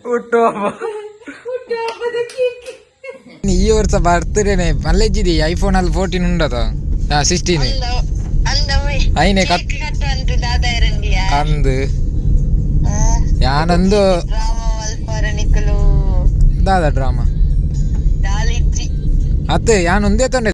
ಹುಟ್ಟುಹಬ್ಬ. ಈ ವರ್ಷ ಬರ್ತ್ಡೇನೆ ಮಲ್ಲೆಜ್ಜಿದಿ ಐಫೋನ್ ಅಲ್ಲಿ 14 ಉಂಡದ, 16. ಐನೆ ಕತ್ ಅಂದು ಯಾನಂದು ದಾದ ಡ್ರಾಮಾ ಅತ್ತೆ ಯಾನ್ ಒಂದೇ ತೊಂಡೆ.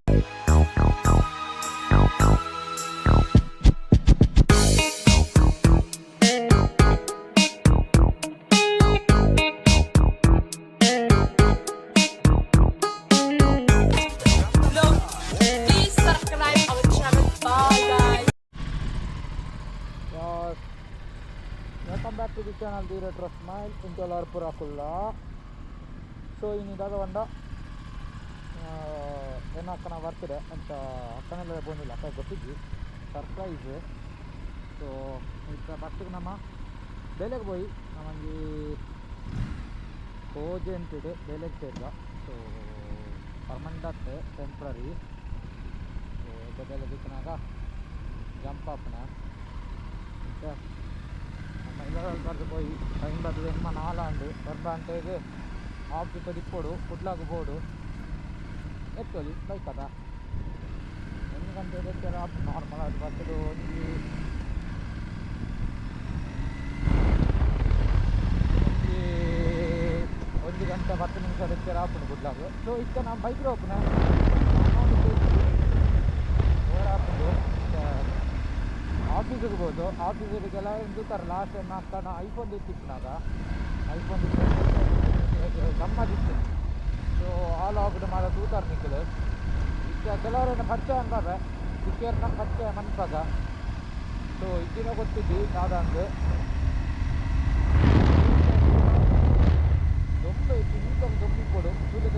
Please subscribe our channel. Bye guys. Welcome back to the channel the retro smile. ಇಂಟೆಲ್ಲರ್ ಪೂರ ಕುಲ್ಲ. ಸೊ ಇನ್ನು ಬಂದ ಏನು ಅಕ್ಕನ ಬರ್ತಿದೆ ಅಂತ ಅಕ್ಕನೆಲ್ಲ ಬಂದಿಲ್ಲ, ಅಕ್ಕ ಗೊತ್ತಿದ್ವಿ ಸರ್ಪ್ರೈಸ್. ಸೊ ಇತ್ತ ಬರ್ತಕ್ಕೆ ನಮ್ಮ ಬೆಲೆಗೆ ಪೋಯಿ ನಮ್ಮಂಜಿ ಕೋಜೆಂಟೆಡ್ ಬೇಲೆಗೆ ಸೇರ್ದ. ಸೊ ಪರ್ಮನೆಂಟ್ ಆತ್ತೆ, ಟೆಂಪ್ರರಿ. ಸೊ ಬೆಲೆ ದಿಕ್ಕನಾಗ ಜಂಪ್ ಆಪುನ ಮತ್ತೆ ನಮ್ಮ ಇಲ್ಲದಲ್ಲಿ ಬರ್ದು ಪೋಯಿ ಟೈಮ್ ಬರ್ತದೆ. ಎನ್ಮ ನಾಲಾಂಡು ಬರ್ಬ ಅಂಟೇಗ್ ಆಫೀಸ್ ದಿಪ್ಪೊಡು, ಕುಡ್ಲಾಗ ಬೋಡು ಎತ್ತೊಲಿ ಬೈಕ್ ಅದ. ಎన్ని ಗಂಟೆ ಎತ್ತರ ನಾರ್ಮಲ್ ಅದು ಬರ್ತದೆ. ಒಂಜಿ ಒಂಜಿ ಒಂದು ಗಂಟೆ 10 ನಿಮಿಷ ಎತ್ತರ ಆಪುಂಡು ಕುಡ್ಲಾಗ. ಸೊ ಇತ್ತೆ ನಾನು ಬೈಕ್ ಓಪುನ ಓಡಾಪುಂಡು ಆಫೀಸಿಗೆ ಬೋದು. ಆಫೀಸಿಗೆಲ್ಲ ತೂತಾರೆ. ಲಾಸ್ಟ್ ಟೈಮ್ ಅಕ್ಕನ ಐಫೋನ್ ತೆತ್ತಿಪ್ಪುನಾಗ ಐಫೋನ್ ಗಮ್ಮದಿತ್ತು. ಸೊ ಆಲ್ ಆಗುಡು ಮಾತ ತೂತಾರೆ ನಿಕ್ಕಲು. ಇತ್ತೆ ಕೆಲವರನ್ನ ಪರಿಚಯ ಅನ್ಪಾಗ ಇಕ್ಕೇರ್ನ ಪರಿಚಯ ಮನ್ಪಾಗ. ಸೊ ಇದ್ದಿನ ಗೊತ್ತಿದ್ದಿ ದಾದಂದು ದೊಂಬೆ ಇತ್ತು. ನೀಟಾಗಿ ದೊಂಬಿ ಕೊಡು ತೂಲೆ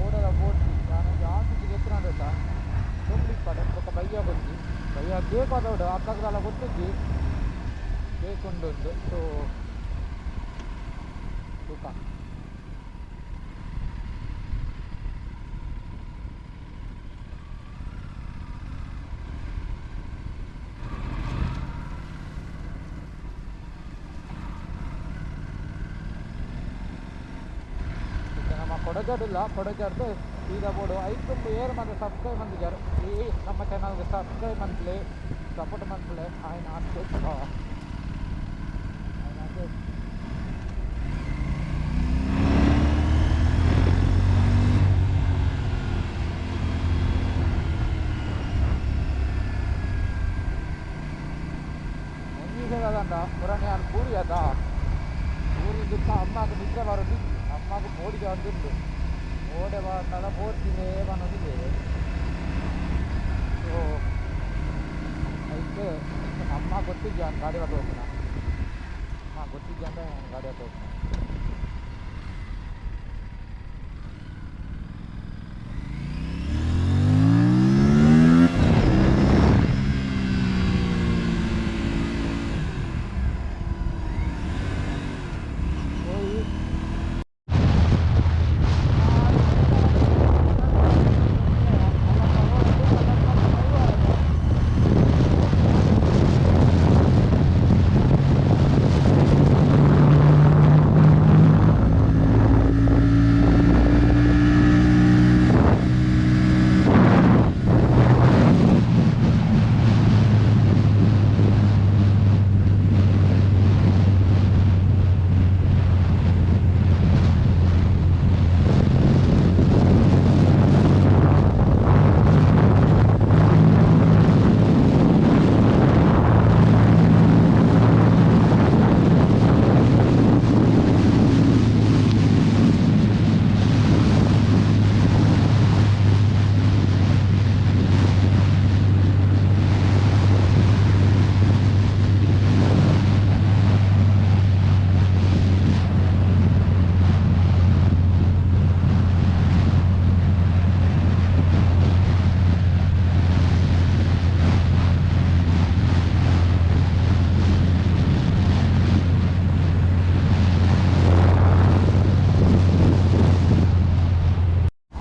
ಓಡಲ ಬೋಟ್ಲಿ. ನಾನು ಆಫೀಸಿಗೆ ಎತ್ತಿನ ದೊಂಬಿಪ್ಪಡೆ ಬೊಕ್ಕ ಬಯ್ಯ ಬಂದು ಬಯ್ಯ ಕೇಕ್ ಅದೋಡು ಅಕ್ಕಗದಲ್ಲ ಗೊತ್ತಿದ್ದಿ ಕೇಕ್ ಉಂಡು. ಸೊ ತೂಕ ಇತ್ತೆ ನಮ್ಮ ಕೊಡಜಾಡಿಲ್ಲ, ಕೊಡಜಾಡ್ದು ಸೀದಾ ಬೋಡು. ಐತುಂಬ ಏರ್ ಮಾತ್ರ ಸಬ್ಸ್ಕ್ರೈಬ್ ಮಂದಿದ್ದಾರೆ. ಪ್ಲೀಸ್ ನಮ್ಮ ಚಾನಲ್ಗೆ ಸಬ್ಸ್ಕ್ರೈಬ್ ಮನ್ಪುಲೆ, ಸಪೋರ್ಟ್ ಮನ್ಪುಲೆ. ಆಯ್ನ ಆಸ್ತಿ ಆಯ್ನ ಆತೆ. ಒಂಜಿ ಸಲ ಪುರಾಣಿ ಯಾನ್ ಪೂರಿ ಅದ ಪೂರಿ ದಿಕ್ಕ ಅಮ್ಮಗ್ ನಿದ್ರೆ ಬರೋದು, ಅಮ್ಮಗ್ ಪೋಡಿಗೆ ಒಂದುಂಡು ಓಡೆ ಬಾಂಡಲ ಪೋರ್ತಿದೆ ಪನೊಂದಿದೆ. ಸೊ ಐಕ್ ಅಮ್ಮ ಗೊತ್ತಿದ್ಯಾ ನಾನು ಗಾಡಿ ಹೊತ್ತು ಹೋಗ್ತಾನ. ಅಮ್ಮ ಗೊತ್ತಿದ್ಯಾ ಅಂದ್ರೆ ನಾನು ಗಾಡಿ ಹೊತ್ತು ಹೋಗ್ತಾನೆ. ಹೋಗಿ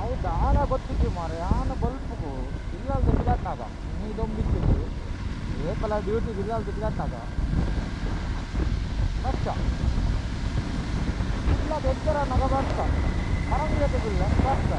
ಅವು ದಾಲ ಗೊತ್ತಿದ್ವಿ ಮಾರೆ. ಯಾನ ಬಲ್ಪುಗು ಇಲ್ಲಲ್ದ ಪಿದಾಟ್ನಾಗ ನೀ ದೊಂಬಿತ್ತಿದ್ದು ಏಪಲ ಡ್ಯೂಟಿ ಇಲ್ಲಲ್ದ ಪಿದಾಟ್ನಾಗ. ಬಚ್ಚ ಇಲ್ಲ ಎತ್ತರ ನಗ ಬರ್ತ ಮರಂಗಿಲ್ಲ ಬರ್ತ.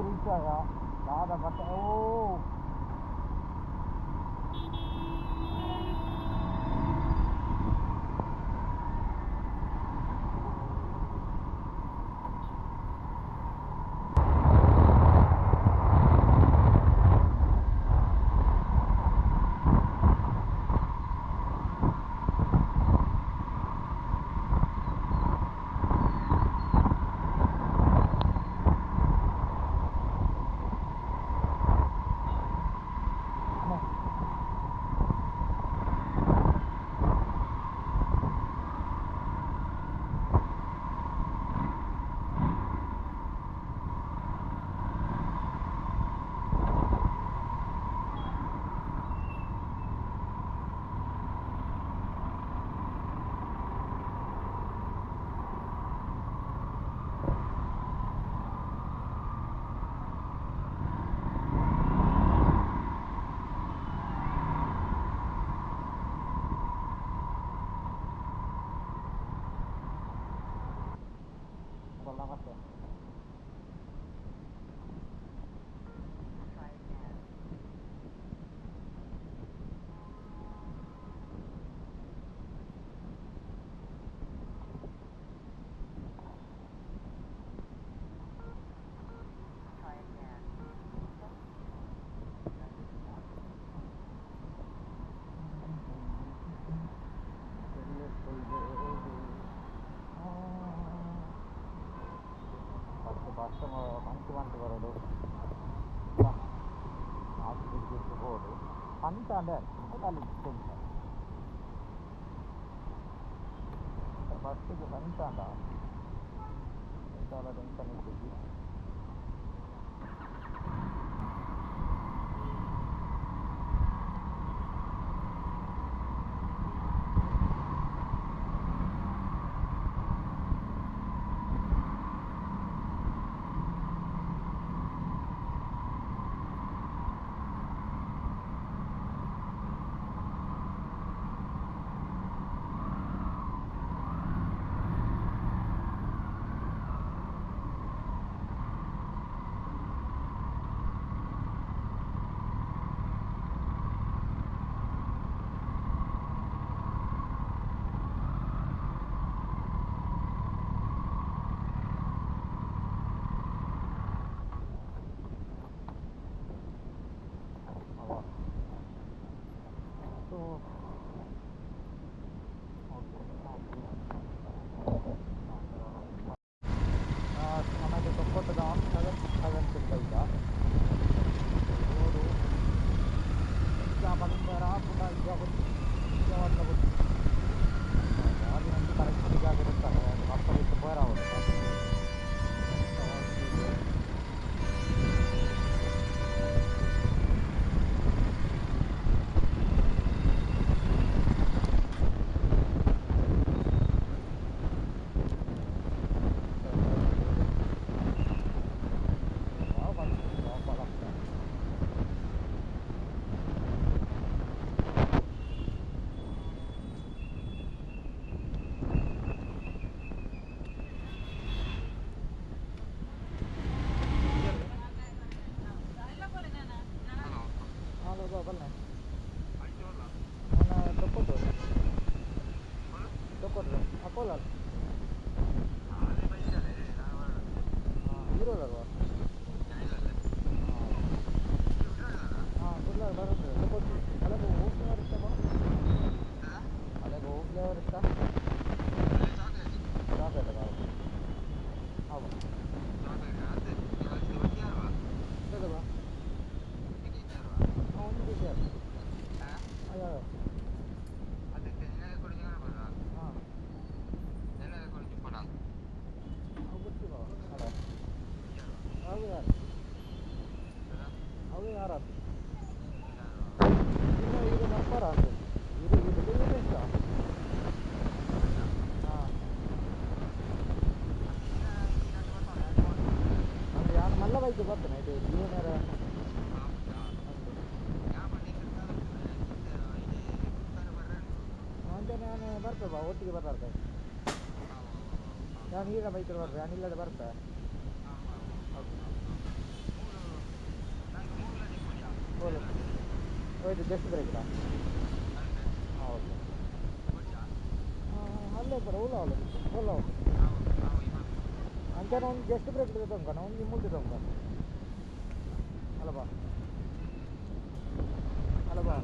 ರೀಚ್ ಆಗ ದಾದ ಬಟ್ಟೆ ಓ ಮತ್ತೆ ಬಸ್ ಮಂತ್ ಮಂತ್ ಬರೋಡು ಬೋಡು ಅಂತ ಅಂದರೆ ಅಲ್ಲಿ ಟೆನ್ಷನ್ ಬಸ್ಸಿಗೆ ಬಂತಾಂಡ ಎಂತೆಲ್ಲ ಟೆನ್ಷನ್ ಇರ್ತದೆ. ಬಲ್ಲೆ ನಾನು ತೊಕ್ಕೊಟ್ಟು ತೊಕ್ಕೊಟ್ರು ಅಕೋಲ ಇರೋದಲ್ವಾ. ಹಾಂ ಕುಡ್ಲ ಬರುತ್ತೆ ತೊಕ್ಕೊಟ್ಟು. ಅಲ್ಲಗೆ ಹೂ ಫ್ಲೇವರ್ ಇಷ್ಟ ಬಾ, ಅಲ್ಲಗೆ ಹೂ ಫ್ಲೇವರ್ ಇಷ್ಟ. ಚಾಕ್ಲೇಟ್ ಹೌದು ಹೌದು ಬಾ. ಒಂದು ಪೀಸ್ ಅಯ್ಯೋ. ಹಾಂ ಅಲ್ಲ ಅವು ಯಾರು, ಅವು ಯಾರು ಇನ್ನು ಇದು ಬರ್ತಾರ ಅಂತ ಇದು ಇದು ಇದು ಇಷ್ಟ. ಹಾಂ ಅಂದ್ರೆ ಯಾರು ಮಲ್ಲ ಬೈಕ್ ಬರ್ತಾನೆ ಇದು ಜೀವನರ. ಅಂಚೆ ನಾನು ಬರ್ತೇವೆ ಬಾ, ಒಟ್ಟಿಗೆ ಬರ್ತಾರೆ. ನಾನು ಈಗ ಬೈಕ್ ಬರ್ತೆ, ನಾನು ಇಲ್ಲದೆ ಬರ್ತೆ. ಬೋಲು ಹೋಯ್ತು ಜಸ್ಟ್ ಬ್ರೇಕ್. ಹಾಂ ಓಕೆ. ಅಲ್ಲೇ ಬರ ಓಲಾ ಅವಳು ಓಲಾ ಅಂಚೆ ಒಂದು ಜಸ್ಟ್ ಬ್ರೇಕ್ ತಗೊಂಡ ಒಂದು ಮುಲ್ದು ತಗೊಂಡ. ಅಲ್ಲ ಬಾ, ಅಲ್ಲ ಬಾ.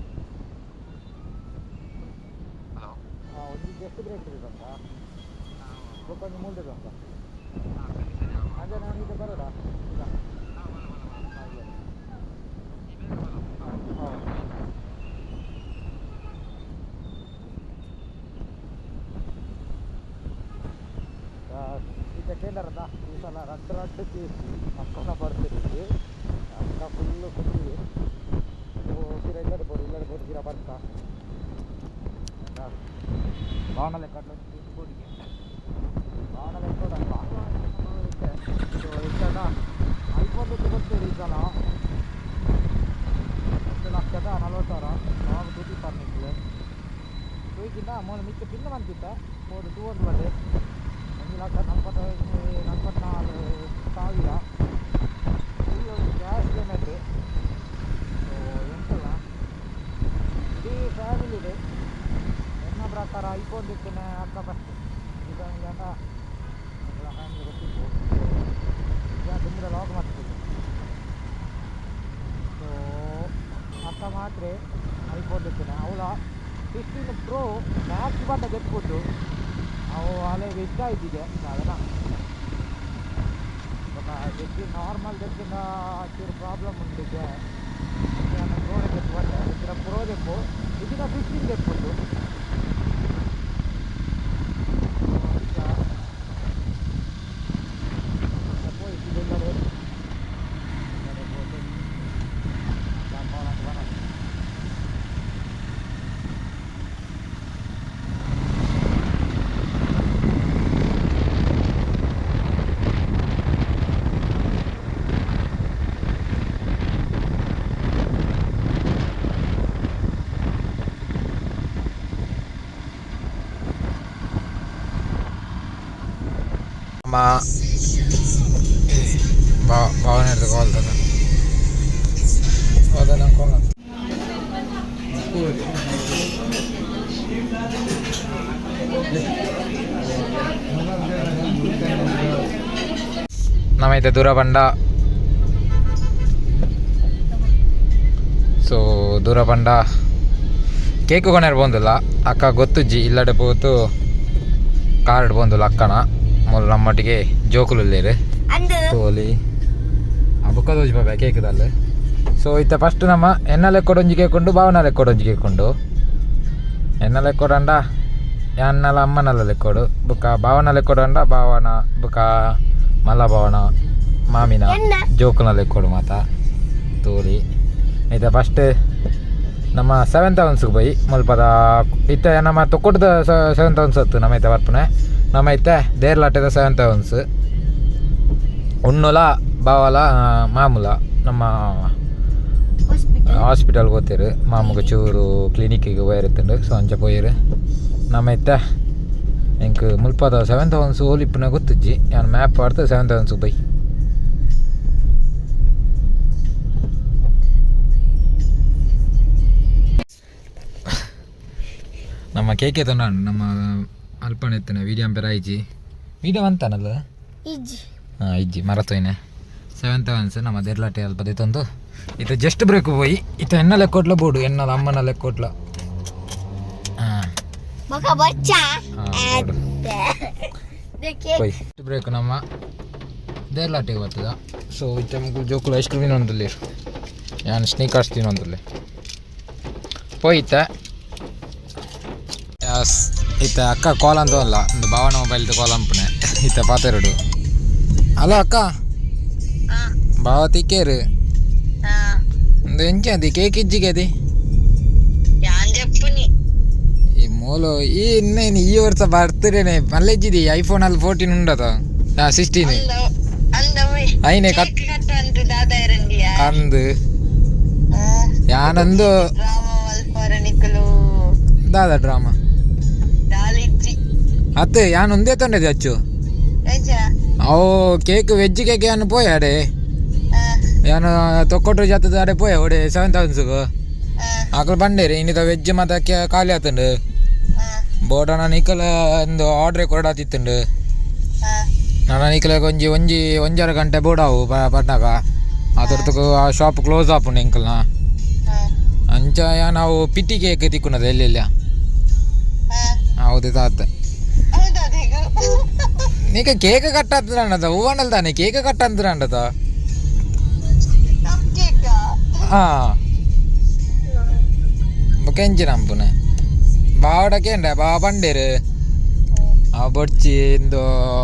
ಹಾಂ ಒಂದು ಜಸ್ಟ್ ಬ್ರೇಕ್ ತಗೊಂಡ ಬೊಕ್ಕೊಂದು ಮುಲ್ದು ತಗೊಂಡ. ಅದೇ ನಾನು ಈಗ ಬರೋದಾ ಇಲ್ಲ? ಹಾಗೆ ಹಾಂ ಈಗ ಕೇಂದ್ರದ ಈ ಸಲ ರಡ್ಡು ರಡ್ಡು ಪೀಸ್ ಅಕ್ಕನ ಬರ್ತೀರಿ. ಅಕ್ಕ ಫುಲ್ಲು ಖುಷಿ. ಪಿರ ಇಲ್ಲಡೆ ಬೋಡು ಇಲ್ಲಡೆ ಬೋಡು ಪಿರ ಬರ್ತಾ ಬಾಣಲೆ ಕಡ್ಲು ಬೋಡಿಗೆ ಬಾಣಲೆ ಕೂಡ ಇತ್ತದ ಐಫೋನ್ ಗೊತ್ತೀರಿ. ಈ ಸಲ 1,40,000 ನಾವು ದುಡ್ಡು ಪರ್ನಿಕ್ಲು ತೂಯ್ಕಿಂತ ಮೂಲ ಮಿಕ್ಕ ಪಿನ್ ಬಂತಿತ್ತ ಹೋದು ಟೂ ಒಂದು ಬಂದೆ 1,44,000 ಫುಲ್ ಕ್ಯಾಶ್ ಪೇಮೆಂಟ್. ಸೊ ಎಂತಲ್ಲ ಇಡೀ ಫ್ಯಾಮಿಲಿ ಎನ್ನ ಪ್ರಕಾರ ಐಫೋನ್ ಇತ್ತೇನೆ ಅಕ್ಕ ಫಸ್ಟ್. ಈ ಫ್ಯಾಮಿಲಿ ಅಂತ ಫ್ಯಾಮಿಲಿ ಗೊತ್ತಿತ್ತು. ಈಗ ತುಂಬ ಲಾಕ್ ಮಾಡ್ತಿದ್ದೆ. ಸೊ ಅಕ್ಕ ಮಾತ್ರ ಐಫೋನ್ ಇತ್ತೇನೆ ಅವಳ 15 ಪ್ರೋ ಮ್ಯಾಕ್ಸ್ ಬಂದ ಗೆಟ್ಬಿಟ್ಟು ಅವು ಅಲೆಗೆ ಇಷ್ಟ ಆಯ್ತಿದೆ. ಅದನ್ನ ಜಗ್ಗಿ ನಾರ್ಮಲ್ ಜಗ್ಗಿನ ಚೂರು ಪ್ರಾಬ್ಲಮ್ ಉಂಟಿದೆ. ನಾನು ಪ್ರೋ ಗೆಟ್ಟು ಬಂದೆ ಇದರ ಪ್ರೋ ದೆಪ್ಪು ಇದನ್ನ 15 ದೆಪ್ಪುಂಟು. ಭಾವನೆ ಕಾಲ್ ಅದನ್ನ ಕಾಲ್. ನಮೈತೆ ದೂರ ಬಂಡ. ಸೊ ದೂರ ಬಂಡ ಕೇಕು ಕೊನೆರ್ ಪೋಂದುಲ್ಲ ಅಕ್ಕ ಗೊತ್ತುಜ್ಜಿ ಇಲ್ಲಡೆ ಪೋತು ಕಾರ್ಡ್ ಪೋಂದುಲ್ಲ ಅಕ್ಕನ ಮೂಲು ನಮ್ಮೊಟ್ಟಿಗೆ ಜೋಕುಲುಲ್ಲೇರು ತೋಲಿ ಆ ಬುಕ್ಕ ತೋಜಿ ಪಾಪ ಕೇಕ್ದಲ್ಲ. ಸೊ ಇತ್ತ ಫಸ್ಟ್ ನಮ್ಮ ಎನ್ನ ಲೆಕ್ಕೊಡೊಂಜಿ ಕೇಕ್ ಉಂಡು, ಭಾವನ ಲೆಕ್ಕೊಡೊಂಜಿ ಕೇಕ್ ಉಂಡು. ಎನ್ನ ಲೆಕ್ಕೊಡಂಡ ಎನ್ನಲ ಅಮ್ಮನಲ್ಲ ಲೆಕ್ಕೊಡು, ಬುಕ್ಕ ಭಾವನ ಲೆಕ್ಕೊಡಂಡ ಭಾವನ ಬುಕ್ಕ ಮಲ್ಲ ಭಾವನ ಮಾಮಿನ ಜೋಕುನ ಲೆಕ್ಕೊಡು ಮಾತ ತೋಲಿ. ಇತ್ತ ಫಸ್ಟ್ ನಮ್ಮ ಸೆವೆನ್ ತೌಸಂಡ್ಸ್ಗೆ ಪೋಯಿ ಮುಲ್ಪದ ಇತ್ತೆ ನಮ್ಮ ತೊಕ್ಕೊಟ್ಟದ ಸೆವೆನ್ ತೌಸಂಡ್ಸ್ ಹತ್ತು ನಮ್ಮ ಇತ್ತೆ ಬರ್ಪುನೆ ನಮ್ಮ ಇತ್ತೆ ದೇರ್ಲಾಟದ ಸೆವೆನ್ ತೌಸಂಡ್ಸ್ ಉಣ್ಣುಲ ಬಾವಲ ಮಾಮೂಲ ನಮ್ಮ ಹಾಸ್ಪಿಟಲ್ ಗೊತ್ತಿರು ಮಾಮುಗ ಚೂರು ಕ್ಲಿನಿಕ್ಕಿಗೆ ಪೋಯಿರುತ್ತುಂಡು. ಸೊ ಅಂಚ ಪೋಯಿರು ನಮ್ಮ ಇತ್ತೆ ಎಂಕ್ ಮುಲ್ಪದ ಸೆವೆನ್ ತೌಸಂಡ್ಸ್ ಓಲಿಪ್ಪುನ ಗೊತ್ತುಜ್ಜಿ ಯಾನ್ ಮ್ಯಾಪ್ ಪಾಡ್ದು ಸೆವೆನ್ ತೌಸಂಡ್ಸ್ ಪೋಯಿ. ನಮ್ಮ ಕೇಕೆ ತೊಂಡ ನಮ್ಮ ಅಲ್ಪಣ ಇತ್ತನೆ ವೀಡಿಯೋ ಅಂಪೇರ್ ಆಯ್ಜಿ ವೀಡಿಯೋ ಅಂತಾನಲ್ಲ. ಇಜ್ಜಿ. ಹಾಂ, ಇಜ್ಜಿ ಮರತೋಯ್ನೆ. ಸೆವೆನ್ ತವನ್ಸ್ ನಮ್ಮ ದೇರ್ಲಾಟೆ ಅಲ್ಪ ತಂದು ಇತ್ತ ಜಸ್ಟ್ ಬ್ರೇಕ್ ಪೋಯಿ. ಇತ್ತ ಎನ್ನ ಲೆಕ್ಕೋಟ್ಲ ಬೋಡು, ಎನ್ನಲ ಅಮ್ಮನ ಲೆಕ್ಕೋಟ್ಲ. ಹಾಂ. ಬೊಕ ಬಚ್ಚ. ಹಾಂ, ಪೋಯ್ ಬ್ರೇಕ್. ನಮ್ಮ ದೇರ್ಲಾಟೆಗೆ ಬರ್ತದ. ಸೊ ಇತ್ತೆ ಮುಗುಲು ಜೋಕುಲು ಐಸ್ ಕ್ರೀಮ್ ತಿನ್ನೊಂದುಲ್ಲೆರ್, ಯಾನ್ ಸ್ನೀಕರ್ಸ್ ತಿನ್ನೊಂದುಲ್ಲೆ. ಪೋಯಿತ್ತೆ. ಎಸ್, ಇತ್ತೆ ಅಕ್ಕ ಕಾಲ್ ಅಂತ ಅಲ್ಲ, ಒಂದು ಭಾವನ ಮೊಬೈಲ್ದು ಕಾಲ್ ಅಂಪುನೆ. ಇತ್ತೆ ಪಾತೆರಡು. ಹಲೋ ಅಕ್ಕ, ಭಾವ ತಿಕ್ಕೇರು. ಒಂದು ಎಂಚ ಅದಿ ಕೇಕ್ ಇಜ್ಜಿಗೆ ಅದಿ? ಯಾನ್ ಜೆಪ್ಪುನಿ. ಈ ಮೂಲು ಈ ಇನ್ನೇನು ಈ ವರ್ಷ ಬರ್ತ್ಡೇನೆ ಮಲ್ಲೆಜ್ಜಿದಿ. ಐಫೋನ್ ಅಲ್ಲಿ 14 ಉಂಡತ, 16. ಅಂದವೇ. ಐನೆ ಕಟ್ ಕಟ್ ಅಂತ ದಾದ ಇರಂದಿಯ. ಅಂದು ಯಾನಂದು. ಡ್ರಾಮಾ ಮಲ್ಪರ ನಿಕುಲು. ದಾದ ಡ್ರಾಮಾ? ದಾಲಿಜ್ಜಿ. ಅತ್ತೆ, ಯಾನ್ ಒಂದೇ ತೊಂಡೆದಿ ಅಚ್ಚು. ರಜಾ. ಅವು ಕೇಕ್, ವೆಜ್ ಕೇಕ್ ಯಾನ್ ಪೋಯ ಅಡೆ. ಯಾನು ತೊಕ್ಕೊಟ್ಟು ಜಾತದ ಅಡೆ ಪೋಯ ಒಡೆ 7000ಗೆ. ಅಕಲ್ ಬಂಡೇರಿ, ಇನ್ನಿತ ವೆಜ್ ಮಾತ ಖಾಲಿ ಆತುಂಡು. ಬೋಡನ ನಿಕಲ ಒಂದು ಆರ್ಡ್ರ್ ಕೊರಡಾತಿತ್ತುಂಡು. ನಾನು ನಿಕಲ ಒಂಜಿ ಒಂಜಿ ಒಂಜರ ಗಂಟೆ ಬೋಡಾವು ಪಟ್ನಾಗ ಆತೊರ್ತುಕು ಆ ಶಾಪ್ ಕ್ಲೋಸ್ ಆಪುಂಡು ಎಂಕಲ್ನ. ಅಂಚ ನಾವು ಪಿಟಿ ಕೇಕ್ ತಿಕ್ಕುನದ ಎಲ್ಲೆಲ್ಲ. ಹೌದು ತಾತ. ಹೌದಾ? ನೀಕ ಕೇಕ್ ಕಟ್ಟಾಂತದ ಹೂವಣ್ಣಲ್ ತಾನೆ ಕೇಕ್ ಕಟ್ಟಂತದ. Cup cake. ಹಾ, ಬೊಕ ಎಂಚಿನ ಅಂಪುನೆ ಬಾವಡ ಕೇಂಡ ಬಾವ ಬಂಡೇರು. ಆ ಬೊಡ್ಚಿ ಇಂದು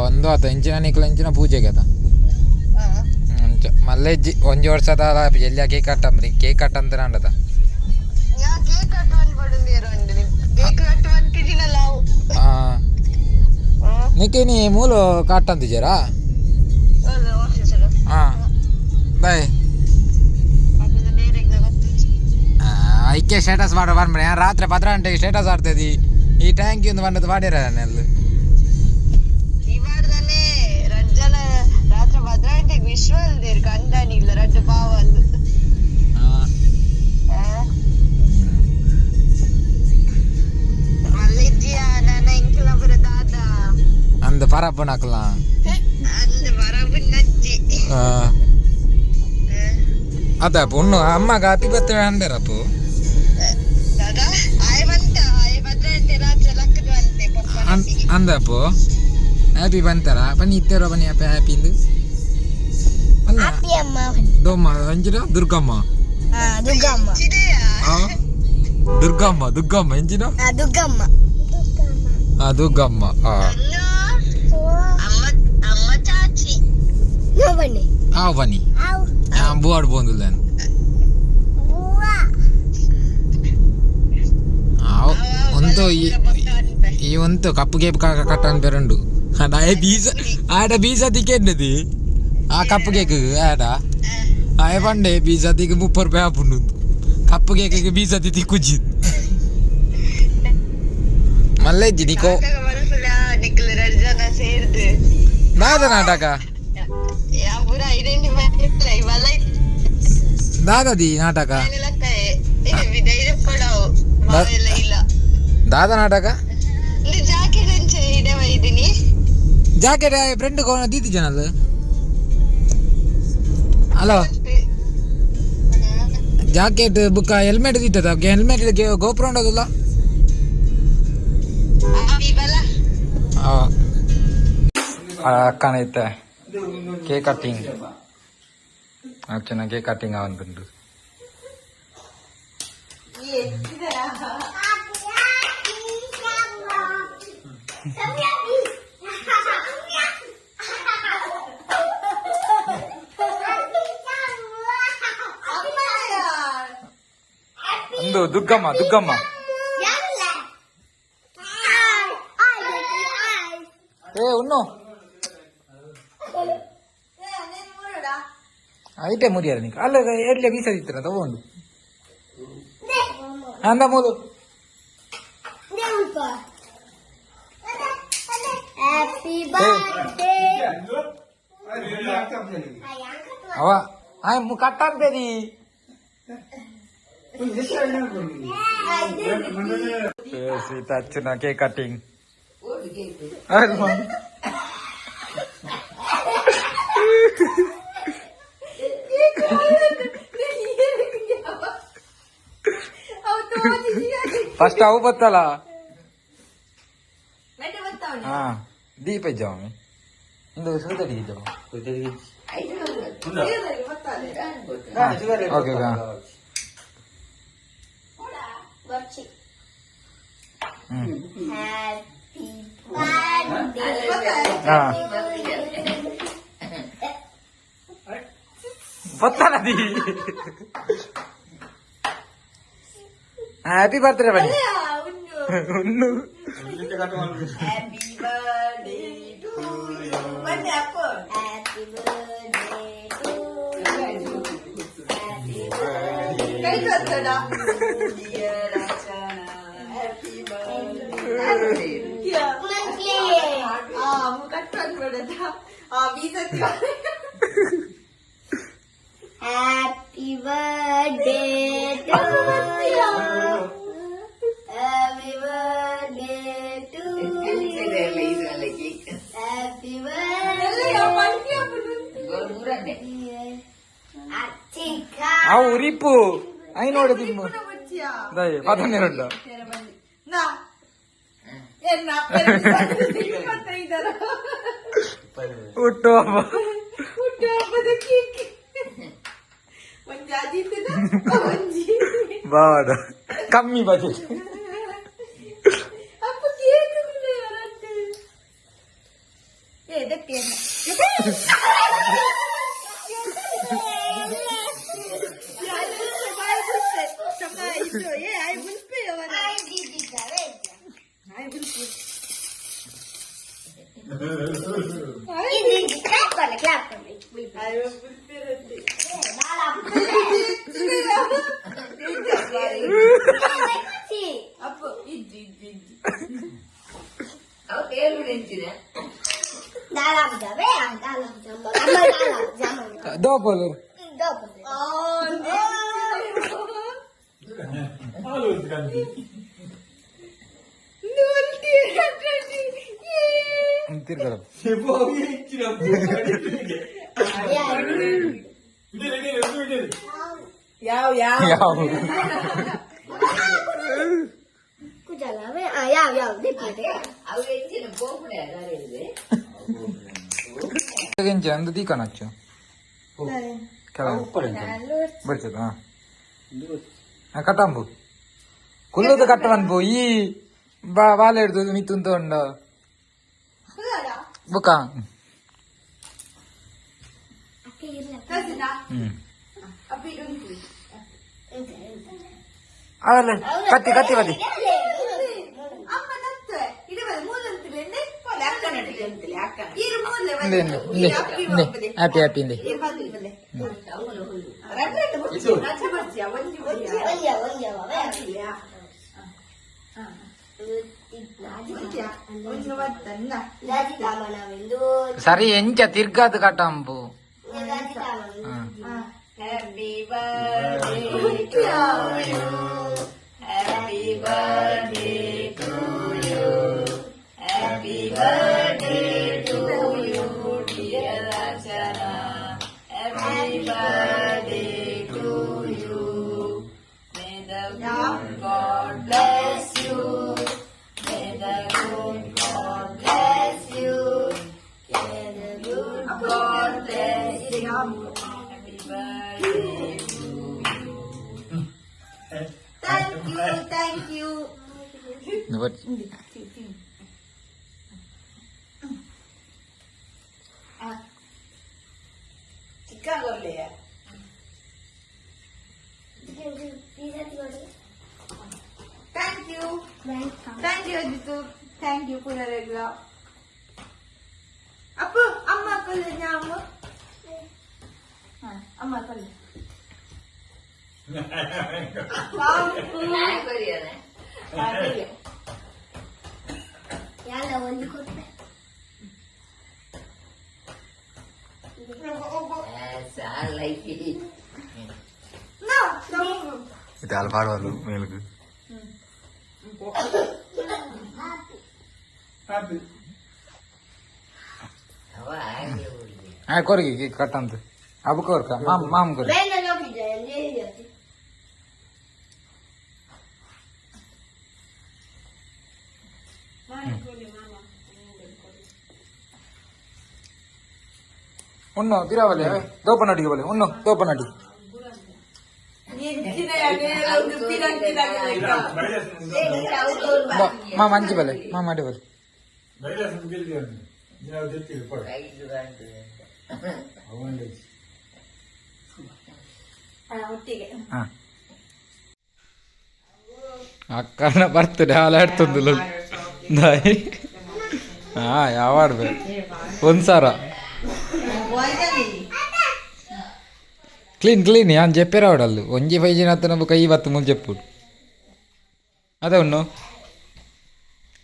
ಒಂದು ಆತ ಎಂಚಿನ ನಿಕ್ಲ ಎಂಚಿನ ಪೂಜೆಗೆ ಆತ. ಅಂಚ ಮಲ್ಲೆಜ್ಜಿ ಒಂಜಿ ವರ್ಷದ ಎಲ್ಲ ಕೇಕ್ ಕಟ್ಟಂಬ್ರಿ, ಕೇಕ್ ಕಟ್ಟಂತ ಅಂಡದ. ಯಾ ಕೇಕ್ ಕಟ್ ಬಂದ್ ಬಡುಂದೇರು ಅಂದಿನಿ, ಕೇಕ್ ಕಟ್ ಬಂತಿದ್ದೀನಲ್ಲ ಅವು. ಹಾ, ನಿಕ್ಕೆ ನೀ ಮೂಲು ಕಟ್ಟಂತಿದ್ದೀರಾ? ಆಫೀಸ್. ಹಾ, ಬಾಯ್. ಆಫೀಸ್ ಬೇರೆ ಗೊತ್ತಿತ್ತು. ಐಕೆ ಸ್ಟೇಟಸ್ ಮಾಡೋ ಬಂದ್ಬಿಡಿ. ರಾತ್ರಿ 10 ಗಂಟೆಗೆ ಸ್ಟೇಟಸ್ ಆಡ್ತದಿ. ಈ ಟ್ಯಾಂಕ್ ಒಂದು ಬಂದದ್ದು ಮಾಡಿರ ಅಲ್ಲಿ. ಇವಾರ್ದನೆ ರಜ್ಜನ ರಾತ್ರಿ 10 ಗಂಟೆಗೆ ವಿಶ್ವ ಅಲ್ದೇರು ಕಂಡನಿಲ್ಲ ರಡ್ಡು ಪಾವಲ್ಲು. ಮಲ್ಲಿಜ್ಜಿಯ ನನ್ನ ಇಂಕಿಲಪುರ ದಾದ. ಅಂದ ಪರಪ್ಪನ ಹಾಕಲ. ಅಂದ ಬರಬುನ್ನಜ್ಜಿ. ಅದ ಪೊಣ್ಣು ಅಮ್ಮಗ ಹ್ಯಾಪಿ ಬರ್ತ್ಡೇ ಅಂದೇರಪ್ಪು. ದಾದಾ ಆಯ್ ಬಂತ, ಆಯ್ 10 ಗಂಟೆ ರಾತ್ರಿ ಲಕ್ಕದ ಬಂತೆ ಪಪ್ಪನೊಟ್ಟಿಗೆ. ಅಂದಪ್ಪು ಹ್ಯಾಪಿ ಬಂತಾರ ಬನ್ನಿ ಇತ್ತೇರೋ ಬನ್ನಿ. ಹ್ಯಾಪಿ ಹ್ಯಾಪಿ ಇಂದು ಅಲ್ಲ. ಹ್ಯಾಪಿ ಅಮ್ಮ. ದೊಮ್ಮ ಅಂಜಿನ ದುರ್ಗಮ್ಮ. ಹಾ, ದುರ್ಗಮ್ಮ. ಚಿದೆಯಾ? ಆ? ದುರ್ಗಮ್ಮ, ದುರ್ಗಮ್ಮ ಎಂಜಿನ. ಹಾ, ದುರ್ಗಮ್ಮ. ಆ ದುರ್ಗಮ್ಮ ಆ. ಅನ್ನು ಅಮ್ಮ ಅಮ್ಮ ಚಾಚಿ. ನೋ ಬನ್ನಿ. ಆ ಬನ್ನಿ ಬುವಾಡ್ ಬೋಂದುಲ್ಲ. ಒಂದು ಈ ಒಂದು ಕಪ್ಪು ಕೇಪ್ ಕಟ್ಟನ್ ಪೆರಂಡು ಆಡ ಬೀಸ ಆಡ ಬೀಸ ತಿಕ್ಕೆಂಡದಿ. ಆ ಕಪ್ಪು ಕೇಕ್ ಆಡ ಆಯ ಪಂಡೆ ಬೀಸತಿಗೆ 30 ರೂಪಾಯಿ ಆಪುಂಡು. ಕಪ್ಪು ಕೇಕಿಗೆ ಬೀಸತಿ ತಿಕ್ಕುಜಿ ಮಲ್ಲೆಜ್ಜಿ ನಿಕೋ. ಮಲ್ಪುಲ ನಿಕ್ಲು ರಡ್ ಜನ ಸೇರ್ದು. ದಾದ ನಾಟಕ? ಯಾ ಪೂರ ಐಡೆಂಟಿಫೈ ಇವಲ್ಲ. ದಾದದಿ ನಾಟಕ? ಧೈರ್ಯ ಮಾವೆಲ್ಲ ಇಲ್ಲ. ದಾದ ನಾಟಕ? ಒಂದು ಜಾಕೆಟ್ ಅಂಚೆ ಇಡೆ ಒಯ್ದಿನಿ. ಜಾಕೆಟ್ ಫ್ರೆಂಡ್ ದೀತಿ ಜನಲ್. ಹಲೋ, ಜಾಕೆಟ್ ಬುಕ್ಕ ಹೆಲ್ಮೆಟ್ ದೀತದ, ಹೆಲ್ಮೆಟ್ ಗೋಪುರ ಉಂಡದಲ್ಲ. ಇವಲ್ಲ. ಅಕ್ಕನ ಇತ್ತೆ ಕೇಕ್ ಕಟ್ಟಿಂಗ್ ಅಚ್ಚನ ಕೇಕ್ ಕಟ್ಟಿಂಗ್ ಆವಂತುಂಡು. ಒಂದು ದುರ್ಗಮ್ಮ ದುರ್ಗಮ್ಮ. ಏ ಉಣ್ಣು ಐಟೆ ಮುರಿಯಾರ ನಿಕ್ ಅಲ್ಲ ಎಡ್ಲೆ ಬೀಸದಿತ್ತಿರ ತಗೊಂಡು ಅಂದ ಮೂಲು. Happy birthday. ಅವ ಆಯ್ ಕಟ್ಟಾಗ್ತದಿ. Sita ಅಚ್ಚುನ cake cutting. First ಅವು ಬತ್ತಲ್ಲ. ಹಾ, ದೀಪ ಇಜ್ಜಾವ ಇಂದು ಸುದಡಿ ಇಜ್ಜಾವ. ಓಕೆ. ಹ್ಮ್. Happy birthday. ಹಾ, ಬತ್ತಲ್ಲ. ಹ್ಯಾಪಿ ಬರ್ತ್ಡೇ ಬನ್ನಿ ಉನ್ನು. Happy birthday to you. ಬನ್ನಿ ಅಪ್ಪ. Happy birthday to you. Happy ಕೈ ತೋರ್ಸೋಣ. Dear Rachana, happy birthday. Monthly. ಆ, ಕಟ್ ಮಾಡ್ಬೇಡ. ಆ ಬೀಸತ್ತಿ. Happy birthday to you. Happy birthday to you. Happy birthday. Achika. ಆ ಉರಿಪು I ನೋಡು ತಿಮ್ಮ ಪದನ್ನೆರಡು. ನಾ ಎನ್ನ 25ರ ಹುಟ್ಟು ಹಬ್ಬ. ಹುಟ್ಟು ಹಬ್ಬದ ಕೇಕ್ ಒಂಜಿ ಅಜಿತದ ಒಂಜಿ. ಬಾಡ ಕಮ್ಮಿ ಬಜೆಟ್. ಅಪ್ಪ, ಕೇಕ್ ಏ ದಕ್ಕೆ. ಏ ಆಯ್ ಬುಲ್ಪೆ ಅವರ. ಆಯ್ ಬುಲ್ಪೆ. ಕ್ಲಾಪ್ ಕೊಲ್ಲ, ಕ್ಲಾಪ್ ಕೊಲ್ಲ. ಆಯ್ ಬುಲ್ಪೆ. ಅಪ್ಪ, ಇಜ್ಜಿ ಇಜ್ಜಿ ಇಜ್ಜಿ. ದೋಪಲು. ಆ. ತಿರ್ಗಲ್ಲ. ಯಾವ ಯಾವ? ಯಾವ? ಯಾವ ಯಾವ? ಎಂಚ ಅಂದು ದೀಕನಚ್ಚು ಬರ್ತದ ಕಟ್ಟಂಬು ಕುಲ್ಲದ ಕಟ್ಟವನ್ಪು ಈ ಬಾ ಬಾಲೆ ಹಿಡ್ದು ಮಿತ್ತುಂತ ಉಂಡ ಬುಕ್ಕ. ಹ್ಮ್. ಅವಲ್ಲ ಕತ್ತಿ ಕತ್ತಿ ಬದಿ. ಅಮ್ಮ ನತ್ತೆ ಇಡಬಲ್ಲ ಮೂಲಂತಿಲ್ಲ ಈರು ಮೂಲೆ. ಇಂದೆ ಇಂದೆ ಇಂದೆ, ಹ್ಯಾಪಿ ಹ್ಯಾಪಿ ಇಂದೆ. ಒಂಜಿ ಸರಿ, ಎಂಚ ತಿರ್ಗಾದು ಕಟ್ಟಂಬು. Happy birthday to you. Happy birthday to you. Happy birthday to you, dear Rachana. Happy birthday to you. May the good God bless you. May the good God bless you. May the good God bless you. Happy birthday to you. Thank you, thank you. ಚಿಕ್ಕಾಗೊಲ್ಲೆಯ. Thank you, thank you Ajit, thank you ಪುನರೆಗ್ಲ. ಅಪ್ಪ, ಅಮ್ಮ ಕೊಲ್ಲೆ ಅಮ್ಮ. ಅಮ್ಮ ಕೊಲ್ಲೆ. ಯಾಲ ಒಂದು ಕೊಟ್ಟೆ. ಇದು ಅಲ್ಲಿ ಪಾಡುವಲ್ಲ ಮೇಲ್ಗು. ಆ ಕೊರ್ಗಿ cake ಕಟ್ ಅಂತ ಅಬ್ ಕೊರ್ಕ ಮಾಮ್ ಮಾಮ್ ಕೊರಿ. ಉಣ್ಣು ಬಿರಾವಲೆ ದೋಪನಡಿಗೆ ಬಲೆ ಉಣ್ಣು ದೋಪನಡಿ. ಮಾಮ ಅಂಚಿ ಬಲೆ ಮಾಮ ಅಡಿ ಬಲೆ. ಹಾ ಅಕ್ಕನ ಬರ್ತಡೆ ಹಾಲಾಡ್ತಂದು ದಾಯಿ. ಹಾ ಯಾವಾಡ್ಬೆ ಒಂದ್ ಸಾರ ಕ್ಲೀನ್ ಕ್ಲೀನ್ ಯಾನ್ ಜೆಪ್ಪೆರ ಆಡಲ್ಲು ಒಂಜಿ ಫೈಜಿನ ಹತ್ತ ನಮ್ಮ ಕೈ ಬತ್ತು ಮುಲ್ ಜೆಪ್ಪು ಅದೇ ಉಣ್ಣು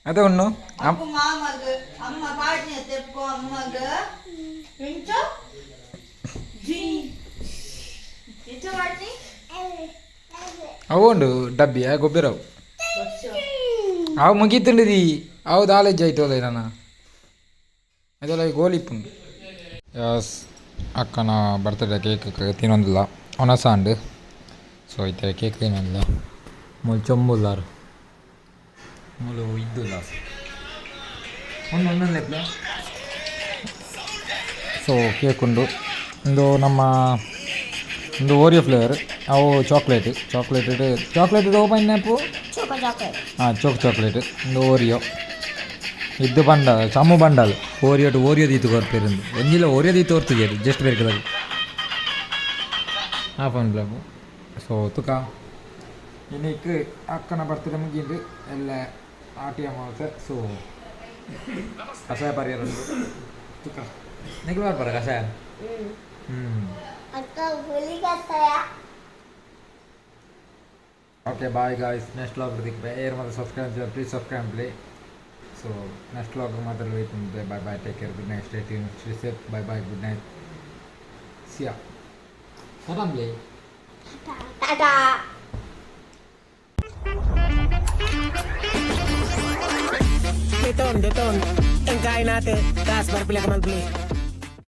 ಅದೇ ಉಣ್ಣು. ಮಾಮಗ ಅಮ್ಮ ಪಾಡ್ನಿ ತೆಪ್ಪು ಅಮ್ಮಗ ಎಂಚ ಜಿ ಎಂಚ ಪಾಡ್ನಿ. ಅವು ಉಂಡು ಡಬ್ಬಿ ಆ ಗೊಬ್ಬರವು ಅವು ಮುಗೀತುಂಡಿದಿ ಅವು ದಾಲೇಜ್ ಆಯ್ತು ಅಲ್ಲ ನನ್ನ ಅದೆಲ್ಲ ಗೋಲಿಪ್ಪುಂಡು. ಎಸ್ ಅಕ್ಕನ ಬರ್ತ್ಡೇ ಕೇಕ್ ತಿನ್ನೊಂದಿಲ್ಲ ಒಣಸಾಂಡು. ಸೊ ಇತ್ತೆ ಕೇಕ್ ತಿನ್ನೊಂದಿಲ್ಲ ಮೂಲು ಚೊಂಬುಲ್ಲಾರು ಮೂಲು ಇದ್ದುಲ್ಲ ಒಂದು ಒಂದೊಂದು ಲೆಪ್ಲ. ಸೊ ಕೇಕ್ ಉಂಡು ಒಂದು ನಮ್ಮ ಒಂದು ಓರಿಯೋ ಫ್ಲೇವರ್ ಅವು ಚಾಕ್ಲೇಟ್ ಚಾಕ್ಲೇಟ್ ಚಾಕ್ಲೇಟ್ ಓಪನ್ ನ್ಯಾಪು. Choco chocolate. ಹಾಂ ಚೋಕ್ ಚಾಕ್ಲೇಟ್ ಒಂದು ಓರಿಯೋ ಇದ್ದು ಬಂಡಲ್ ಚಮ್ಮು ಬಂಡಲ್ ಓರಿಯೋ ಓರಿಯೋ ದೀತು ಕೊರ್ಪೇರಿಂದು ಒಂಜಿಲ ಓರಿಯೋ ದೀತು ತೋರ್ತುಜೇರಿ ಜಸ್ಟ್ ಬೇರೆ ಕಲರ್ ಹಾಫ್ ಒನ್ ಬ್ಲಾಬು. ಸೊ ತುಕ ಇನ್ನಿಕ್ ಅಕ್ಕನ ಬರ್ತಡೆ ಮುಗಿಂದು ಎಲ್ಲ ಆಟಿ ಅಮಾವಾಸ್ಯೆ. ಸೊ ಕಷಾಯ ಪರಿಹಾರ ತುಕ ನಿಗ್ಲು ಬರ್ಪಾರ ಕಷಾಯ. ಹ್ಞೂ. ಅಕ್ಕ ಹುಲಿ ಕಸಾಯ. Okay bye guys, next vlog ದಿಕ್ಪೆ air ಮಾತ್ರ subscribe please subscribe play. So next vlog ಮಾತ್ರ wait. Bye bye, take care, good night, stay tune, stay safe, bye bye, good night, see ya. Play. Tata. Beton, beton. Ang kain natin. Taas, barpila ka man, play.